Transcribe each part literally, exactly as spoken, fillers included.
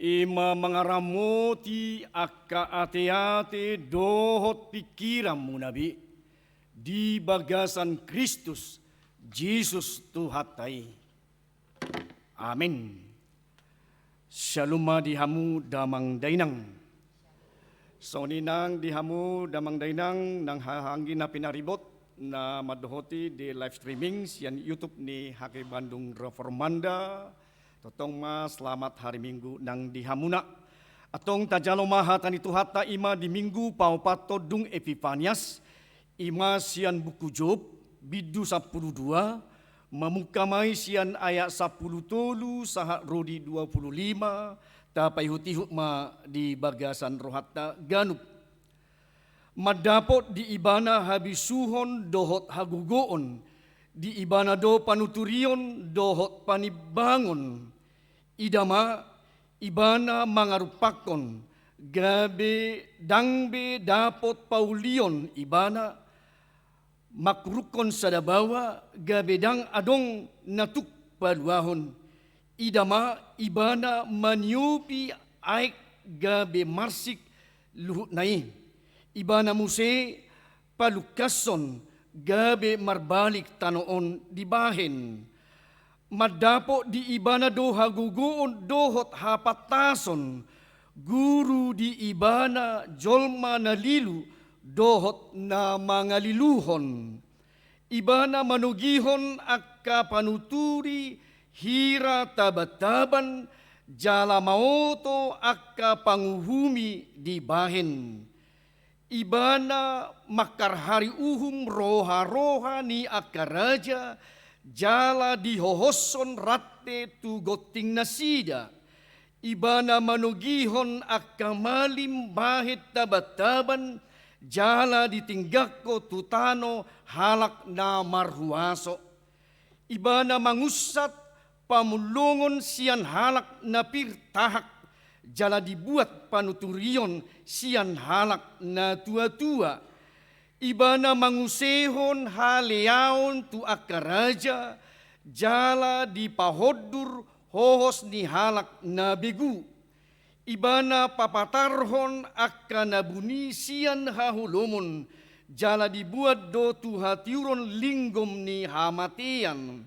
I ma mangaramoti angka ateate dohot pingkiranmuna be di bagasan Kristus Jesus Tuhanta i. Amen. Syalom ma di hamu damang dainang. Songon i nang di hamu damang dainang nang haha anggi na pinaribot na mandohoti di live streaming sian YouTube ni H K Bandung Reformanda. Tongtong ma selamat hari Minggu nang di hamuna. Antong tajalo ma hata ni Tuhanta, i ma di Minggu paopathon dung Epifanias, i ma sian buku Job, bindu sampulu dua, mamungka ma i sian ayat sampulu tolu sahat ro di dua pulu lima, tapaihutihut ma di bagasan rohanta ganup. Mandapot di ibana habisuhon dohot hagogoon, di ibana do panuturion dohot panimbangon. Ida ma, ibana mangarumpakkon, gabe ndang be dapot paulion ibana, mangkurukkon sada baoa, gabe ndang adong na tuk paluahon. Ida ma, ibana maniopi aek gabe marsik luhutna i. Ibana muse palungkashon gabe marbalik tano on dibahen. Mandapot di ibana do hagogoon dohot hapantason, guru di ibana jolma na lilu dohot na mangaliluhon. Ibana manogihon angka panuturi hira tabantaban, jala maoto angka panguhumi dibahen. Ibana mangkarhari uhum roharoha ni angka raja, jala dihohoshon rante tu gonting nasida. Ibana manogihon angka malim bahen tabantaban, jala ditinggangkon tu tano halak na marhuaso. Ibana mangunsat pamullongon sian halak na pir tahak, jala dibuat panuturion sian halak na tuatua. Ibana mangusehon haleaon tu angka raja, jala dipahondur hohos ni halak na begu. Ibana papatarhon angka na buni sian haholomon, jala dibuat do tu hatiuron linggom ni hamatean.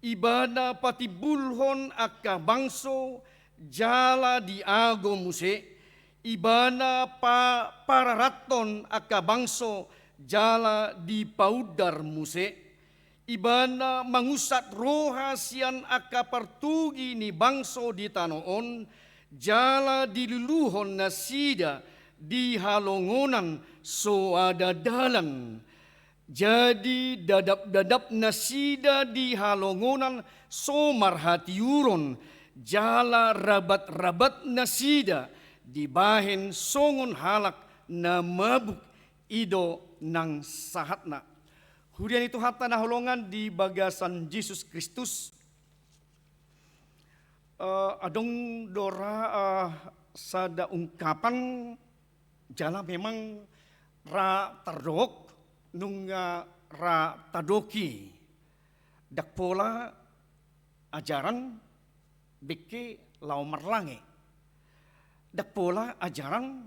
Ibana patimbulhon angka bangso, jala diago muse. Ibana pa-, pararathon angka bangso, jala dipaundar muse. Ibana mangunsat roha sian angka partogi ni bangso di tano on, jala diluluhon nasida di halongonan so ada dalan. Jadi dadapdadap nasida di halongonan so marhatiuron, jala rabatrabat nasida dibahen songon halak na mabuk. I do nang sahatna. Huria ni Tuhanta na hinaholongan di bagasan Jesus Kristus, eh, adong do ra, eh, sada ungkapan jala memang ra tardok nunga ra tadok i. Ndang pola ajaran bengke laho marlange. Ndang pola ajaran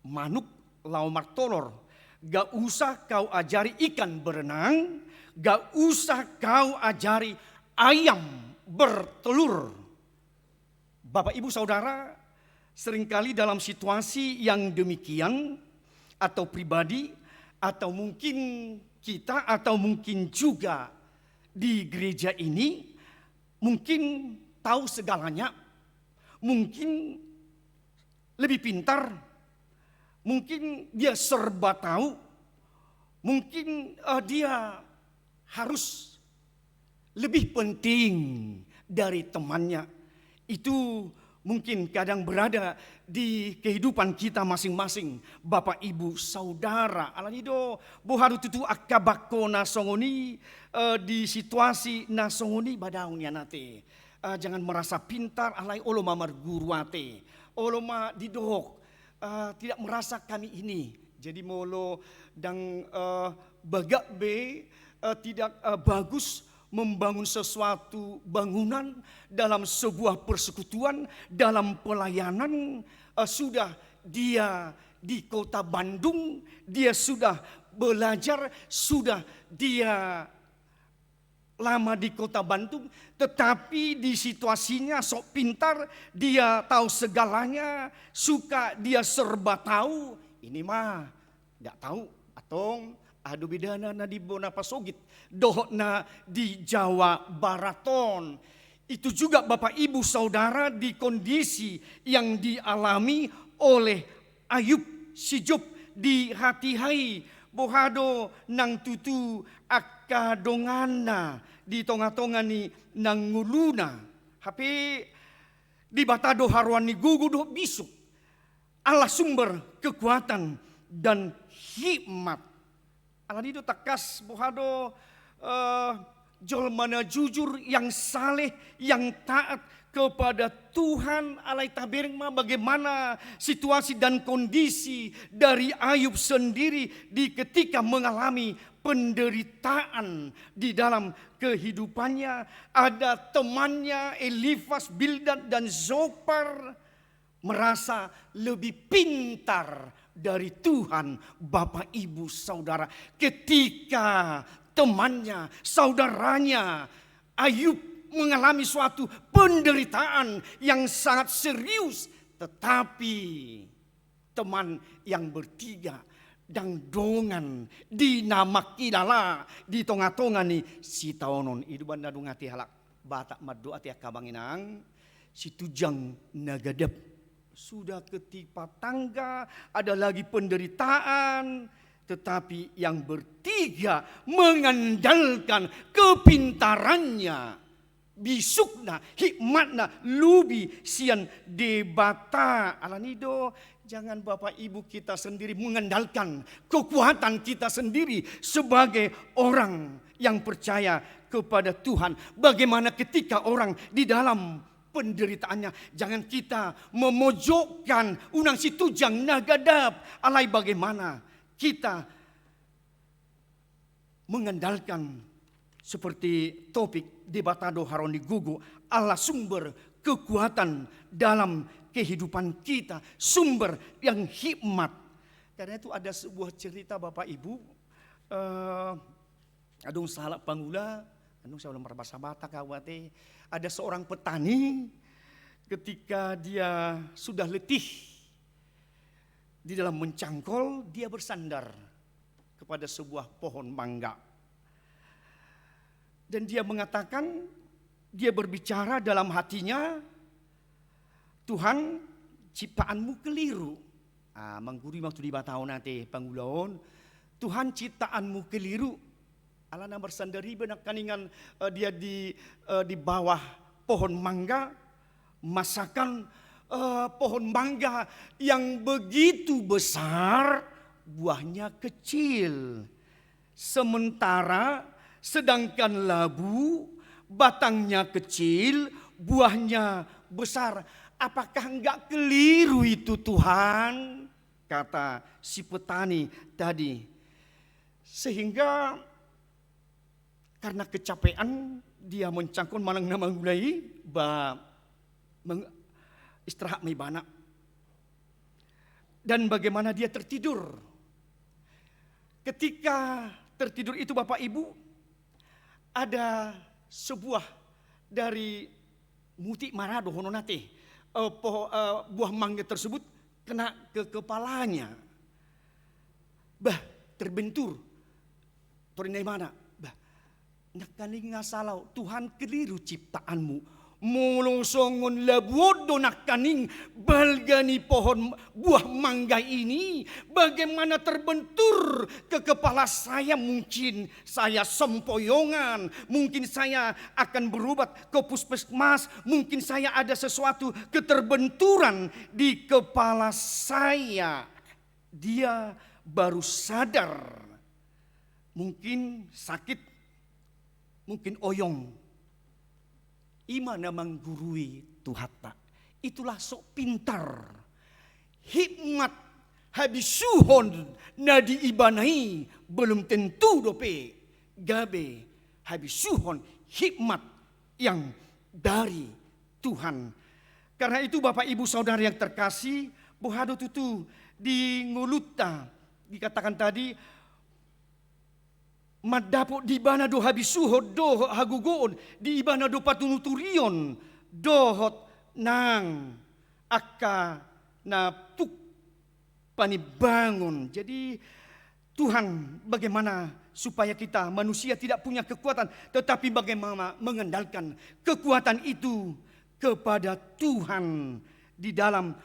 manuk laho martolor. Gak usah kau ajari ikan berenang, gak usah kau ajari ayam bertelur. Bapak Ibu Saudara, seringkali dalam situasi yang demikian, atau pribadi, atau mungkin kita, atau mungkin juga di gereja ini, mungkin tahu segalanya, mungkin lebih pintar, mungkin dia serba tahu, mungkin, eh, dia harus lebih penting dari temannya. Itu mungkin kadang berada di kehidupan kita masing-masing, Bapak, Ibu, Saudara. Alani do, boha do tutu angka bangko na songon i, eh, di situasi na songon i, ba daong nian ate. Eh, jangan merasa pintar, alai olo ma marguru ate. Olo ma didok, eh, tidak merasa kami ini. Jadi molo ndang, eh, bagak be, eh, tidak, eh, bagus, membangun sesuatu bangunan, dalam sebuah persekutuan, dalam pelayanan, eh, sudah dia di Kota Bandung, dia sudah belajar, sudah dia lama di Kota Bandung, tetapi di situasinya sok pintar, dia tahu segalanya, suka dia serba tahu, ini mah nggak tahu, atau adu bedana na di bona pasogit dohot na di Jawa Barat on. Itu juga Bapak Ibu Saudara di kondisi yang dialami oleh Ayub, si Job dihatihai, boha do nang tutu angka donganna di tonga-tonga ni nang ngoluna. Hape Debata do haroan ni gogo dohot bisuk, Allah sumber kekuatan dan hikmat. Alani do tangkas boha do, eh, jolma na jujur, yang saleh, yang taat kepada Tuhan. Alai tabereng ma bagaimana situasi dan kondisi dari Ayub sendiri di ketika mengalami penderitaan di dalam kehidupannya. Ada temannya, Elifas, Bildad, dan Zopar, merasa lebih pintar dari Tuhan, Bapak, Ibu, Saudara. Ketika temannya, saudaranya, Ayub mengalami suatu penderitaan yang sangat serius, tetapi teman yang bertiga, dang dongan di na mangkilala di tonga-tonga ni sitaonon. I do umbahen na dung ate halak Batak mandok ate angka amang inang, situnjang na gadap. Sudah ketipa tangga, ada lagi penderitaan, tetapi yang bertiga mengandalkan kepintarannya, bisukna, hikmatna, lobi sian Debata. Alani do, jangan Bapak Ibu kita sendiri mengandalkan kekuatan kita sendiri sebagai orang yang percaya kepada Tuhan. Bagaimana ketika orang di dalam penderitaannya? Jangan kita memojokkan, unang situnjang na gadap. Alai bagaimana kita mengandalkan seperti topik Debata do haroan ni gogo, Allah sumber kekuatan dalam kehidupan kita, sumber yang hikmat. Karena itu ada sebuah cerita Bapak Ibu, eh, adong sahalak pangula, adong, saya ulang marbahasa Batak au ate, ada seorang petani, ketika dia sudah letih di dalam mencangkol, dia bersandar kepada sebuah pohon mangga. Dan dia mengatakan, dia berbicara dalam hatinya, "Tuhan, ciptaanmu keliru." Ah, manggurui ma tu Debata on ate pangula on, "Tuhan, ciptaanmu keliru." Alana marsandar iba nangkaningan, eh, dia di, eh, di bawah pohon mangga, masakan, eh, pohon mangga yang begitu besar, buahnya kecil. Sementara, sedangkan labu, batangnya kecil, buahnya besar. Apakah enggak keliru itu, Tuhan? Kata si petani tadi. Sehingga karena kecapean, dia mencangkol manang na mangula i, ba, meng-, istirahat ma ibana. Dan bagaimana dia tertidur. Ketika tertidur itu, Bapak Ibu, ada sebuah dari mutik mara dohonon ate, eh, poho-, eh, buah mangga tersebut kena ke kepalanya. Bah, terbentur. Torinda ibana, bah, nangkaning nga sala ho, Tuhan, keliru ciptaanmu. Molo songon labu on do nangkaning balga ni pohon buah mangga ini, bagaimana terbentur ke kepala saya, mungkin saya sempoyongan, mungkin saya akan berobat ke puskesmas, mungkin saya ada sesuatu keterbenturan di kepala saya." Dia baru sadar, mungkin sakit, mungkin oyong. I ma na manggurui Tuhanta. Itulah sok pintar. Hikmat habisuhon na di ibana i belum tentu dope gabe habisuhon hikmat yang dari Tuhan. Karena itu, Bapak Ibu Saudara yang terkasih, boha do tutu di ngolunta dikatakan tadi, mandapot di ibana do habisuhon dohot hagogoon, di ibana do patunuturion dohot nang angka na tuk panimbangon. Jadi, Tuhan, bagaimana supaya kita manusia tidak punya kekuatan, tetapi bagaimana mengandalkan kekuatan itu kepada Tuhan di dalam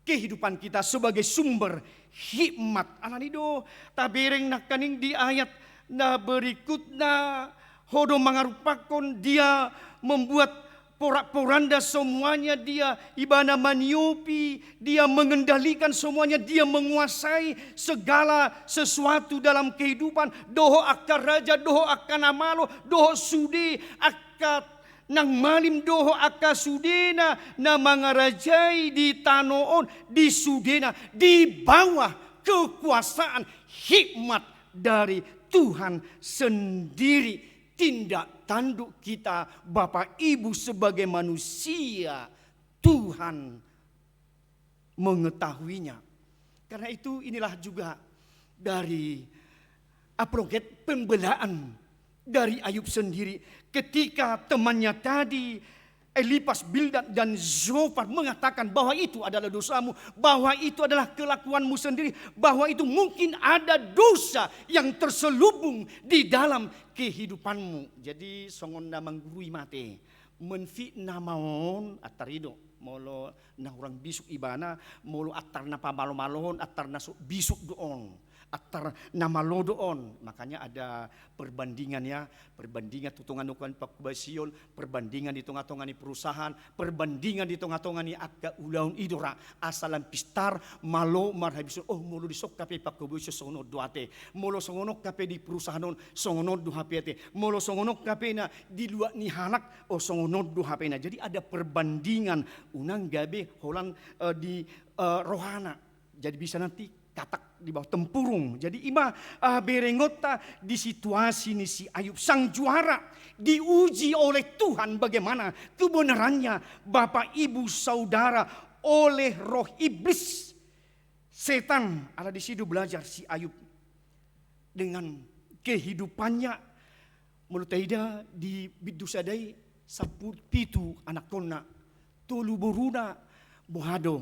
kehidupan kita sebagai sumber hikmat. Alani do tabereng nangkaning di ayat na berikutna, Ho do mangarupakhon, Dia membuat porak-poranda semuanya, Dia ibana maniopi, Dia mengendalikan semuanya, Dia menguasai segala sesuatu dalam kehidupan, dohot angka raja, dohot angka na malo, dohot sude, angka nang malim dohot angka sudena na mangarajai di tano on, di sudena, di bawah kekuasaan hikmat dari Tuhan sendiri. Tindak tanduk kita, Bapak Ibu, sebagai manusia, Tuhan mengetahuinya. Karena itu, inilah juga dari apa, pembelaan dari Ayub sendiri ketika temannya tadi, Elifas, Bildad, dan Zofar, mengatakan bahwa itu adalah dosamu, bahwa itu adalah kelakuanmu sendiri, bahwa itu mungkin ada dosa yang terselubung di dalam kehidupanmu. Jadi, songon na manggurui ma ate, menfitnah ma on, antar i do, molo na hurang bisuk ibana, molo antar na pamalo-malo on, antar na so bisuk do on, antar na malo do on. Makanya ada perbandingan, ya, perbandingan tu tonga-tonga ni pangkobasion, perbandingan di tonga-tonga ni perusahaan, perbandingan di tonga-tonga ni angka ulaon i do ra, asa lam pistar, malo, marhabisuhon. Oh, molo dison hape pangkobasion songon on do ate, molo songon on hape di perusahaan on, songon on do hape ate, molo songon on hape na di luat ni halak, oh, songon on do hape na. Jadi ada perbandingan, unang gabe holan, eh, di, eh, rohana. Jadi bisa nanti katak di bawah tempurung. Jadi i ma, eh, berengonta di situasi ni si Ayub, sang juara, diuji oleh Tuhan bagaimana kebenarannya, Bapak Ibu Saudara, oleh roh iblis, setan. Ala disi do belajar si Ayub dengan kehidupannya. Molo taida di bindu sada i, sampulu pitu anakkonna, tolu boruna, boha do,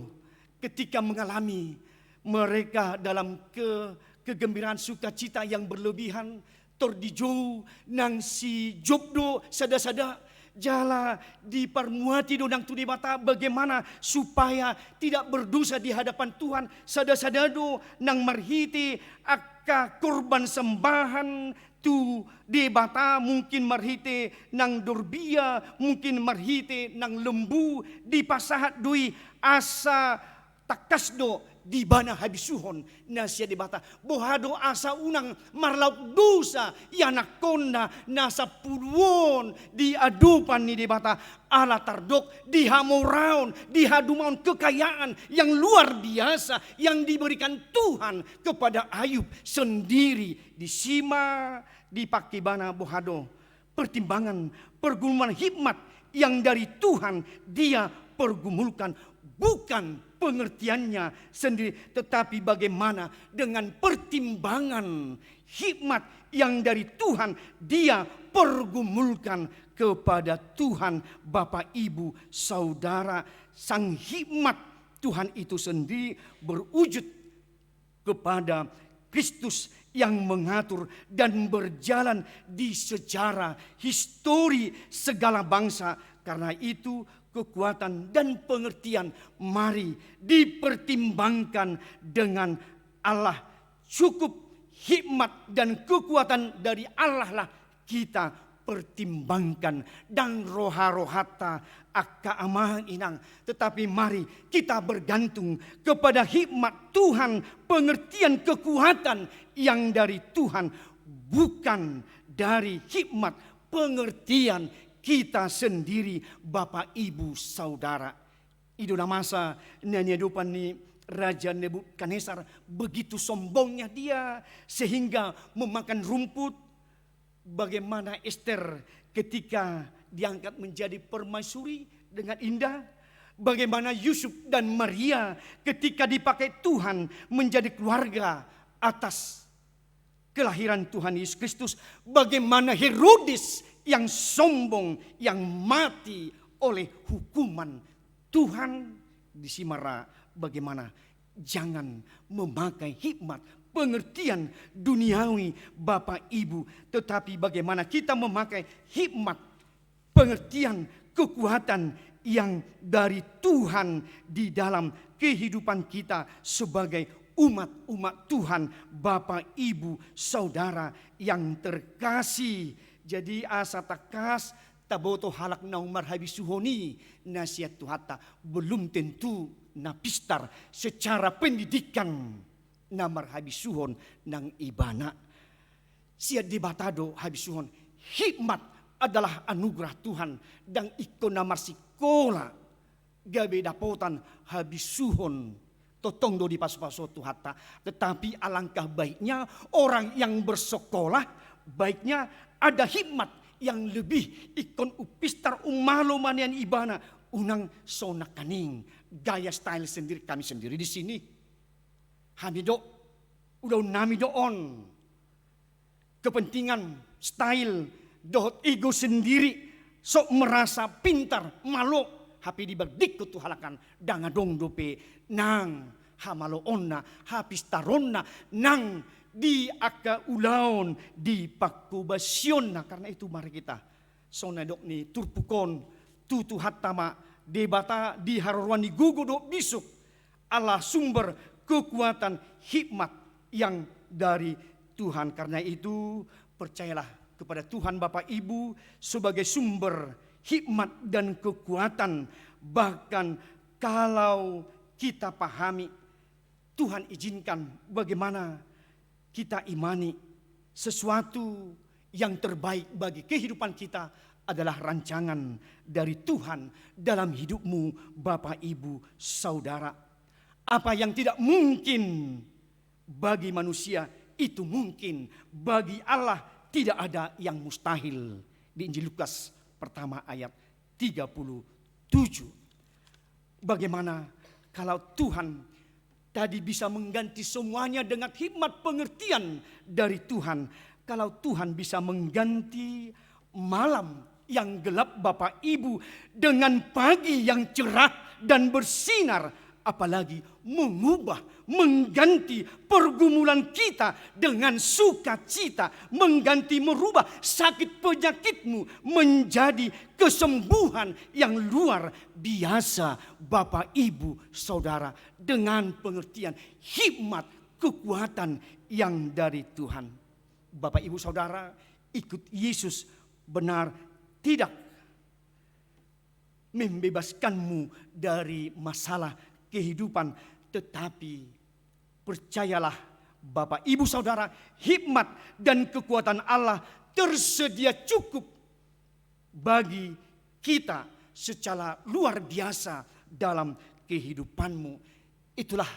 ketika mengalami mereka dalam ke-, kegembiraan, sukacita yang berlebihan, tor dijou nang si Job do sada-sada, jala diparmuati do nang tu Debata bagaimana supaya tidak berdosa di hadapan Tuhan, sada-sada do nang marhite angka korban sembahan tu Debata, mungkin marhite nang dorbia, mungkin marhite nang lembu, dipasahat do i asa tangkas do di ibana habisuhon na sian Debata. Boha do asa unang marlaok dosa ianakkonna na sampulu on di adopan ni Debata, ala tardok di hamoraon, di hadumaon, kekayaan yang luar biasa yang diberikan Tuhan kepada Ayub sendiri. Disi ma dipangke ibana, boha do, pertimbangan, pergumulan, hikmat yang dari Tuhan dia pergumulkan, bukan pengertiannya sendiri, tetapi bagaimana dengan pertimbangan hikmat yang dari Tuhan dia pergumulkan kepada Tuhan, Bapak, Ibu, Saudara. Sang hikmat Tuhan itu sendiri berwujud kepada Kristus yang mengatur dan berjalan di sejarah histori segala bangsa. Karena itu, kekuatan dan pengertian mari dipertimbangkan dengan Allah. Cukup hikmat dan kekuatan dari Allah lah kita pertimbangkan, ndang roha-rohanta angka amang inang, tetapi mari kita bergantung kepada hikmat Tuhan, pengertian, kekuatan yang dari Tuhan, bukan dari hikmat pengertian kita sendiri, Bapak, Ibu, Saudara. I do na masa na niadopan ni Raja Nebukadnesar, begitu sombongnya dia sehingga memakan rumput, Bagaimana Ester ketika diangkat menjadi permaisuri dengan indah? Bagaimana Yusuf dan Maria ketika dipakai Tuhan menjadi keluarga atas kelahiran Tuhan Yesus Kristus? Bagaimana Herodes yang sombong, yang mati oleh hukuman Tuhan? Di si ma ra, bagaimana? Jangan memakai hikmat pengertian duniawi, Bapak Ibu, tetapi bagaimana kita memakai hikmat pengertian kekuatan yang dari Tuhan di dalam kehidupan kita sebagai umat-umat Tuhan, Bapak, Ibu, Saudara yang terkasih. Jadi, asa tangkas taboto halak naung marhabisuhon i na sian Tuhanta, belum tentu na pistar secara pendidikan na marhabisuhon nang ibana. Sian Debata do habisuhon. Hikmat adalah anugerah Tuhan. Ndang ingkon na marsikola gabe dapotan habisuhon. Tongtong do dipasupasu Tuhanta. Tetapi alangkah baiknya orang yang bersekolah, baiknya ada hikmat yang lebih, ingkon umpistar, umalo ma nian ibana, unang so nangkaning gaya style sendiri kami sendiri di sini. Hami do, ulaon nami do on. Kepentingan, style, dohot ego sendiri, sok merasa pintar, malo, hape dibandingkon tu halak an, ndang adong dope nang hamaloonna, hapistaronna, nang di angka ulaon, di pangkobasionna. Karena itu mari kita, songon na nidok ni turpuk on, tu Tuhanta ma Debata di haroroan ni gogo dohot bisuk, Allah sumber kekuatan, hikmat yang dari Tuhan. Karena itu, percayalah kepada Tuhan Bapak Ibu sebagai sumber hikmat dan kekuatan. Bahkan kalau kita pahami, Tuhan izinkan, bagaimana kita imani, sesuatu yang terbaik bagi kehidupan kita adalah rancangan dari Tuhan dalam hidupmu, Bapak, Ibu, Saudara. Apa yang tidak mungkin bagi manusia, itu mungkin bagi Allah, tidak ada yang mustahil. Di Injil Lukas pertama ayat tiga puluh tujuh. Bagaimana kalau Tuhan tadi bisa mengganti semuanya dengan hikmat pengertian dari Tuhan? Kalau Tuhan bisa mengganti malam yang gelap, Bapak Ibu, dengan pagi yang cerah dan bersinar, apalagi mengubah, mengganti pergumulan kita dengan sukacita, mengganti, merubah sakit penyakitmu menjadi kesembuhan yang luar biasa, Bapak, Ibu, Saudara, dengan pengertian hikmat kekuatan yang dari Tuhan. Bapak, Ibu, Saudara, ikut Yesus benar tidak membebaskanmu dari masalah kehidupan, tetapi percayalah, Bapak, Ibu, Saudara, hikmat dan kekuatan Allah tersedia cukup bagi kita secara luar biasa dalam kehidupanmu. Itulah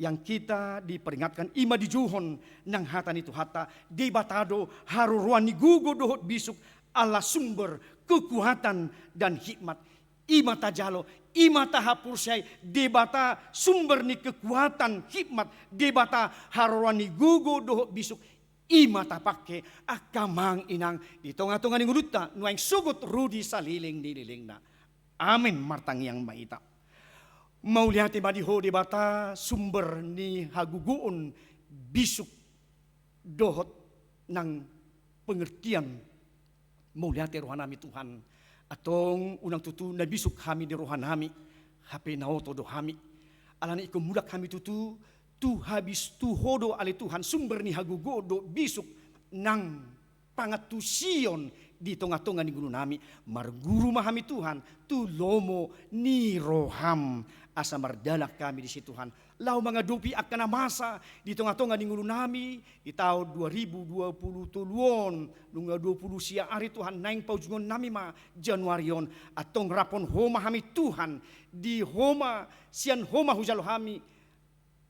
yang kita diperingatkan, i ma dijouhon nang hata ni Tuhanta, Debata do haroroan ni gogo dohot bisuk, Allah sumber kekuatan dan hikmat. I ma tajalo, i ma tahaporseai, Debata sumber ni kekuatan, hikmat, Debata haroroan ni gogo dohot bisuk, i ma tapangke angka amang inang di tonga-tonga ni ngolunta nuaeng sogot ro di saleleng ni lelengna. Amen. Martangiang ma hita. Mauliate ma di Ho Debata, sumber ni hagogoon, bisuk dohot nang pengertian. Mauliate rohanami Tuhan. Antong unang tutu na bisuk hami di rohanami, hape na oto do hami. Alani ingkon mulak hami tutu tu habis, tu Ho do ale Tuhan sumber ni hagogoon dohot bisuk nang pangantusion di tonga-tonga ni ngolunami. Marguru ma hami Tuhan tu lomo ni roham, asa mardalan hami disi Tuhan laho mangadopi angka na masa di tonga-tonga ni ngolunami di taon dua ribu dua puluh tolu on. Nunga dua puluh sia ari Tuhan, naeng paujungonnami ma Januari on. Antong raphon Ho ma hami Tuhan, di Ho ma, sian Ho ma hujalo hami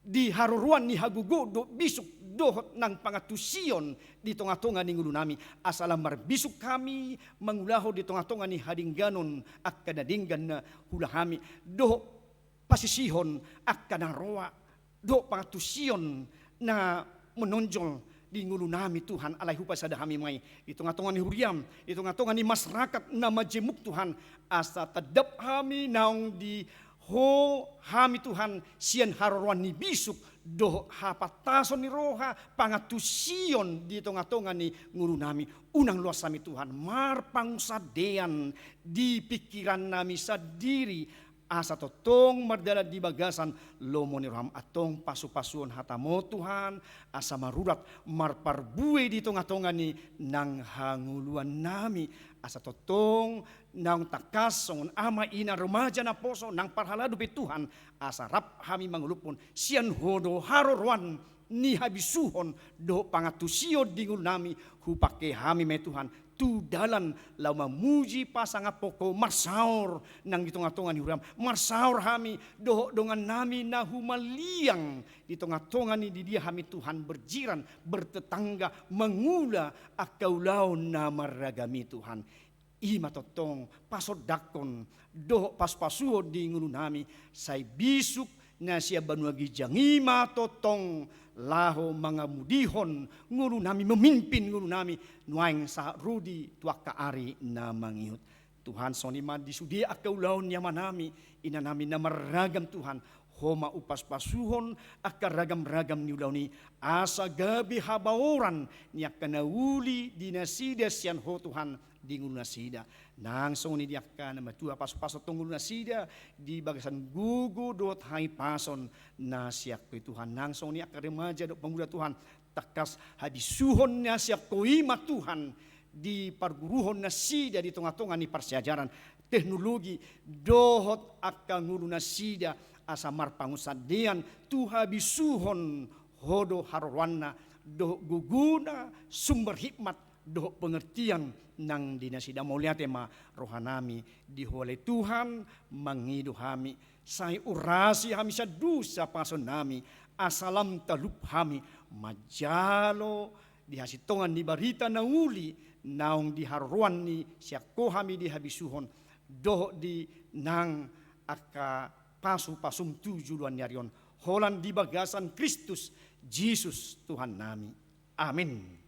di haroroan ni hagogoon dohot bisuk dohot nang pangantusion di tonga-tonga ni ngolunami, asa lam marbisuk hami mangulahon di tonga-tonga ni hadengganon angka na denggan na huula hami, dohot pasisihon angka na roa, dohot pangantusion na menonjol di ngolunami Tuhan, alai hupasada hami ma i di tonga-tonga ni huriam, di tonga-tonga ni masyarakat na majemuk Tuhan, asa tadap hami naung di Ho hami Tuhan sian haroroan ni bisuk, dohot hapantason ni roha, pangantusion di tonga-tonga ni ngolunami. Unang loas hami Tuhan marpangunsandean di pingkirannami sandiri, asa tongtong mardalan di bagasan lomo ni roham. Antong pasu-pasuhon hatamu Tuhan, asa marurat marparbue di tonga-tonga ni nang hangoluannami, asa tongtong naung tangkas songon ama ina remaja naposo nang parhalado pe Tuhan, asa rap hami mangolophon sian Ho do haroroan ni habisuhon dohot pangantusion di ngolunami, hupangke hami ma i Tuhan tu dalan laho mamuji pasangaphon Ho marsaor nang di tonga-tonga ni huriam, marsaor hami dohot dongannami na humaliang di tonga-tonga ni di dia hami Tuhan berjiran, bertetangga, mangula angka ulaon na marragam i Tuhan. I ma tongtong pasondangkon dohot pasu-pasuon di ngolunami, sai bisuk na sian banua ginjang i ma tongtong laho mangamudihon ngolunami, memimpin ngolunami nuaeng sahat ro di tu angka ari na mangihut. Tuhan, songon i ma di sude angka ulaon ni amanami, inanami na marragam Tuhan, Ho ma hupasu-pasuhon angka ragam-ragam ni ulaon i, asa gabe habaoran ni angka na uli di nasida sian Ho Tuhan, di ngolunasida. Nang songon i di angka na matua, pasu-pasu tong ngolunasida di bagasan gogo dohot hahipason na sian Ho i Tuhan. Nang songon i angka remaja dohot pangula Tuhan, tangkas habisuhon na sian Ho i ma Tuhan di parguruhon nasida di tonga-tonga ni parsiajaran, teknologi dohot angka ngolunasida, asa marpangunsandean tu habisuhon Ho do haroroanna dohot gogona, sumber hikmat dohot pengertian nang di nasida. Mauliate ma rohanami di Ho ale Tuhan, mangido hami, sai urasi hami sian dosa pasonami, asa lam talup hami manjalo di hasintongan ni barita na uli naung di haroroan ni sian Ho hami di habisuhon, dohot di nang angka pasu-pasum tu joloan ni ari on, holan di bagasan Kristus Jesus Tuhannami. Amin.